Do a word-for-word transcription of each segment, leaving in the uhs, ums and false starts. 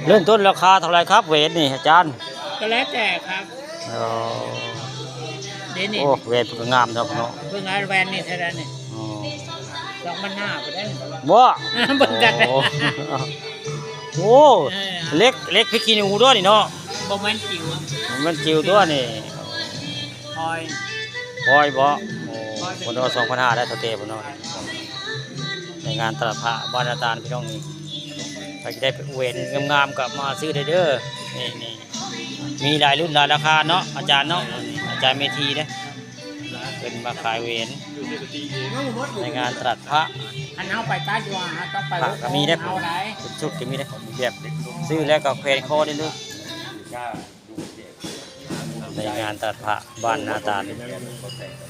เริ่มต้นราคาเท่าไหร่ครับ เหวนนี่อาจารย์ ก็แล้วแต่ครับ อ๋อ เดี๋ยวนี้ โอ้ เหวนก็งามครับเนาะ เพิ่งเอาแวนนี่เท่านั้นนี่ อ๋อ สองพันห้าไปได้ บ่ เบิ่งกัน โอ้โอ้ เออ เล็กเล็กพริกขี้หนูด้วยนี่เนาะ บ่แม่นจิ๋ว มันจิ๋วตัวนี่ พลอย พลอยบ่โอ้คนละสองพันห้าได้เท่าเตะพุ่นเนาะในงานตลาดพระบ้านนาตาลพี่น้องนี่ใครจะได้เหวนงามๆก็มาซื้อได้เด้อนี่นี่มีหลายรุ่นหลายราคาเนาะอาจารย์เนาะอาจารย์เมธีเด้อเป็นมาขายเหวนในงานตลาดพระ อันเอาไปตัดอยู่ฮะต้องไป พระก็มีได้อ เอาไหน เป็นชุดก็มีได้อแบบซื้อแล้วก็แขวนคอได้เลย ในงานตลาดพระบ้านนาตาล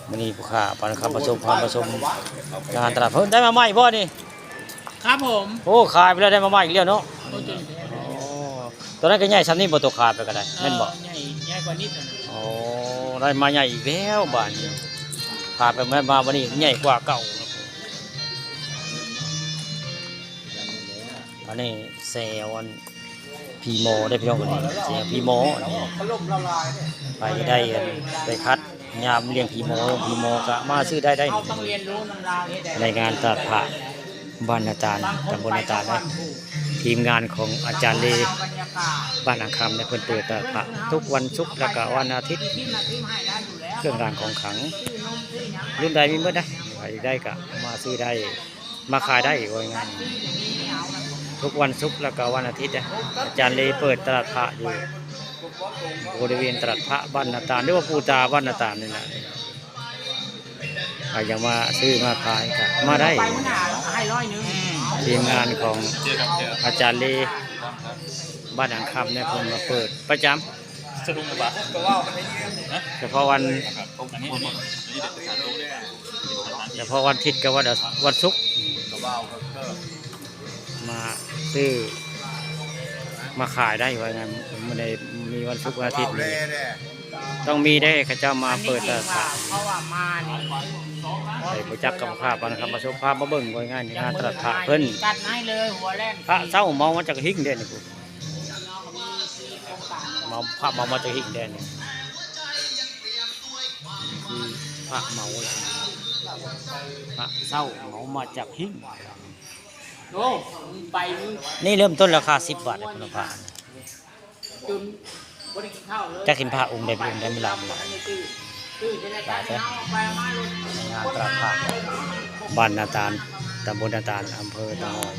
มื้อนี้ผู้ค้าปานคำประชุมพาประชุมงานตลาดเพิ่นได้มาใหม่บ่นี่ ครับผม โอ้ขายไปแล้วได้มาใหม่อีกแล้วเนาะ โอ้จริง โอ้ตัวนั้นก็ใหญ่ซ้ำนี่บ่ตัวขายไปก็ได้แม่นบ่ เออใหญ่ใหญ่กว่านิดหน่อย โอ้ได้มาใหญ่อีกแล้วบาดนี้ขายไปมามาวันนี้ใหญ่กว่าเก่าอันนี้แซวอัน ผีหมอได้พี่น้องคนนี้เสียผีหมออันนี้ไปได้อันไปคัดยามเลี้ยงผีหมอผีหมอก็มาซื้อได้ได้ เขาต้องเรียนรู้นำลาวนี่แหละ ในงานตลาดพระบ้านนาตาลตำบลนาตาลนะทีมงานของอาจารย์เล บรรยากาศ บ้านอ่างคำเนี่ยเพิ่นเปิดตลาดพระทุกวันศุกร์แล้วก็วันอาทิตย์ ที่มาที่ให้แล้วอยู่แล้ว เครื่องรางของขลัง ชื่อนมชื่อหยัง รุ่นใดมีเบิดนะใครได้ก็มาซื้อได้มาขายได้อีกว่าง่ายทุกวันศุกร์แล้วก็วันอาทิตย์นะอาจารย์เลเปิดตลาดพระอยู่บริเวณตลาดพระบ้านนาตาลหรือว่าปูตาบ้านนาตาลนี่แหละใครอยากมาซื้อมาขายก็มาได้ ไปมื้อหน้าให้ร้อยหนึ่ง ทีมงานของอาจารย์เลบ้านอ่างคำเนี่ยเพิ่นมาเปิดประจำ สรุปว่า เฉพาะวัน อันนี้ เฉพาะวันอาทิตย์กับวันวันศุกร์มาซื้อมาขายได้ว่าไงไม่ได้มีวันศุกร์วันอาทิตย์นี่ต้องมีได้เขาเจ้ามาเปิดตลาด เพราะว่ามานี่ ไปรู้จักกับภาพนะครับมาชมภาพมาเบิ่งว่าง่ายในงานตลาดพระเพิ่น จัดให้เลยหัวแรก พระเศร้าเมามาจากหิ้งเด่นกูเมาพระเมามาจากหิ้งเด่นคือพระเมาเลยพระเศร้าเมามาจากหิ้ง โอ้มึงไปมึง นี่เริ่มต้นราคาสิบบาทนะคุณพระ จนบ่ได้กินข้าวเลย จักสินพระองค์ใดเป็นองค์ใดไม่ลาม ไม่ได้ตื่นตื่นจะได้ตัดเอาไปเอามาลง งานตลาดพระบ้านนาตาลตำบลนาตาลอำเภอเต่างอย